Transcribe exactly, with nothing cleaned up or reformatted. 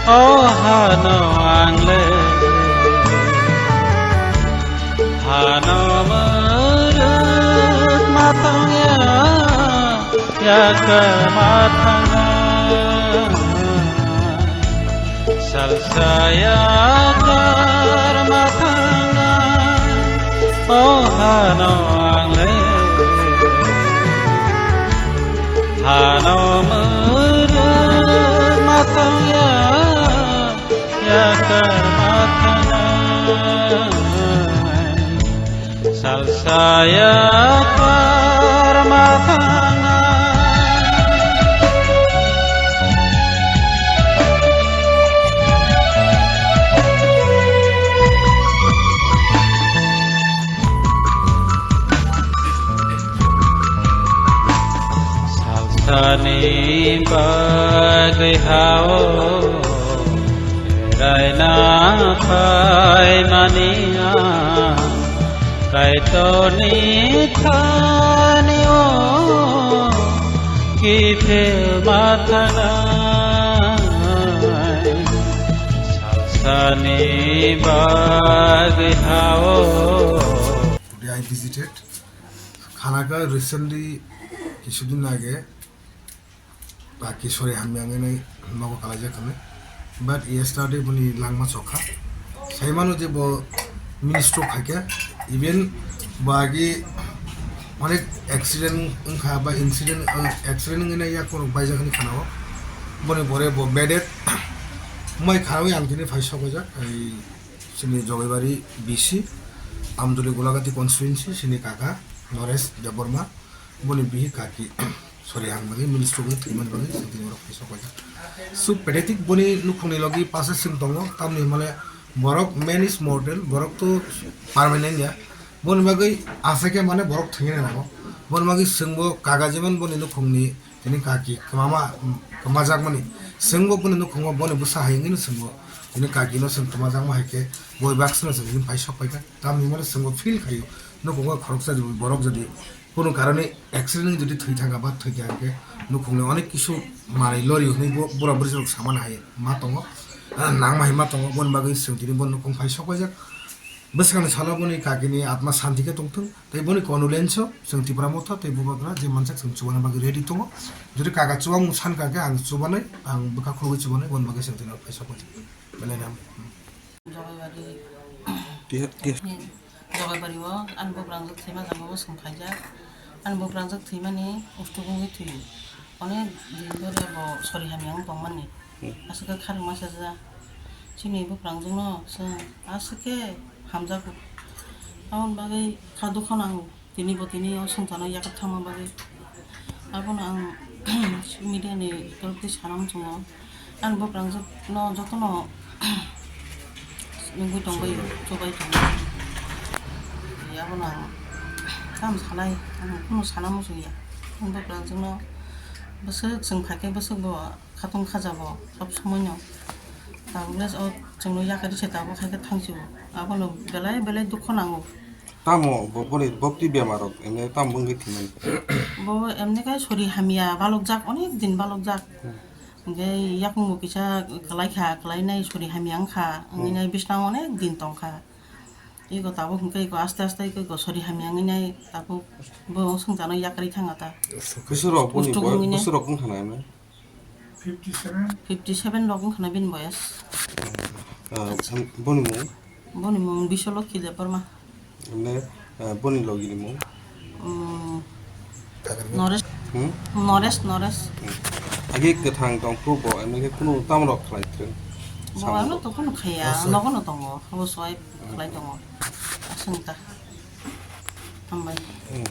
O hano ang le, hano mwrwk ma tong ya, yakar ma thang nai. Salsa yakar ma thang nai. O hano ang le, hano mwrwk ma tong ya, yakar ma thang nai. Salsa yakar ma thang nai. Salsani bagwi hao raina phaimani ang, Kaitorni thani o kiphil ma thangnai. Salsani bagwi hao. Today I visited Khanaka recently, kisudin age, ba ki sori hamya wngwi nogo kalaijak hinwi. But yesterday boni langma chokha. Saimano je bo mini stroke khaikha. Even bo agi onek accident wngkha ba incident, uh, accident wngwi nai yak borok baijak hinwi khanao. Boni pore bo bedded. Mai khanawi ang tini phai sokbaijak. Ai chini Jogaibari B C, Amduli Golagati constituency, chini kaka Noresh Debbarma. Boni bihi kaki sori ang bagwi, mini stroke wngwi thwimani bagwi chwng tini borok phai sokbaijak. So pathetic boni nukhungni logi pasa chwng tongo, tamni hwnmale borok man is mortal, borok to permanent ya. Boni bagwi aswk khe mane borok thwinani nango. Boni bagwi chwngbo kaka jemon boni nukhungni tini kaki kwmama, kwmajakmani chwngbo boni nukhungo boni bwsa hai wngwino chwngbo tini kakino chwng kwmajakma hai khe boi baksano chwng tini phai sokpaikha. Tamni hwnmale chwngbo feel khaio nukhungo khoroksa jodi borok jodi Kunu karone accident wngwi jodi thwi thangkha ba thwi kha hwnkhe nukhungni onek kisu manwi lori hwnwi bo-, bura bwrwi rok samani hai ma tongo, ah, nangma hai ma tongo, boni bagwi chwng tini bo nukhung phai sokbaijak. Bwskangni salo boni kakini atma santi khe tongthung tei boni condolence o chwng Tipra Motha tei Bubagra je mansak chwng chubana bagwi ready tongo. Jodi kaka chubamung sankha khe ang chubanai, ang bwkha khulugwi chubanai, boni bagwi chwng tini phai sokbaijak. Belai no hambai. Jogaibari. Tiya, tiya. Jogaibari o ani bwprangjak thwima jagao swng khaijak. Ani bwprangjak thwimani ustuk wngwi thwio. Onek din dhori abo sori hamya wng tongmani. Hmm. Aswk khe kharokma sajak. Chini bwprangjak no chwng aswk khe hamjago. Aboni bagwi kha dukha nango. Tini bo tini o swngcharno yakarwi thangma bagwi. Abono ang media ni torop twi sana muchungo. Ani bwprangjak no jotono nugwi tongbaio, chubai tongo. Abono ang tamo sanai, ang kunu sana muchungya. Ani bwprangjak no bwswk chwng phaikhe bwswk bo khatung khajago sob somoi no. Tabuk le o chwngno yakarwi se tabuk hai khe thangsigo. Abono belai belai dukho nango. Tamo bo boni bokti bemar rok emne tamo wngwi thwimani? Bo emne khe sori hamya balokjak, onek din balokjak. Hmm. Hwnkhe yakung bo kisa kwlai kha, kwlainai sori hamya wngkha, hmm, wngwi nai bisnao onek din tongkha. Ego tabuk hwnkhe ego aste aste ego sori hamya wngwi nai tabuk bo swngcharno yakarwi thangkha ta. Bwswk rok boni ustuk boy-, wngwi nai. Bwswk rok wngkha na emne? Fifty seven. Fifty seven rok wngkha na bini boyas. Ah, boni mung? Boni mung Biswalokhi Debbarma. Emne, ah, boni logi ni mung? Um, Noresh. Hmm? Noresh, Noresh. Hmm. Agi kwthang tong phuru bo emne khe kunu tamo rok khlai thwng? Bo ano to kunu khaya, nogo no tongo, housewife khlai tongo. Aswng ta. Hambai. Hmm.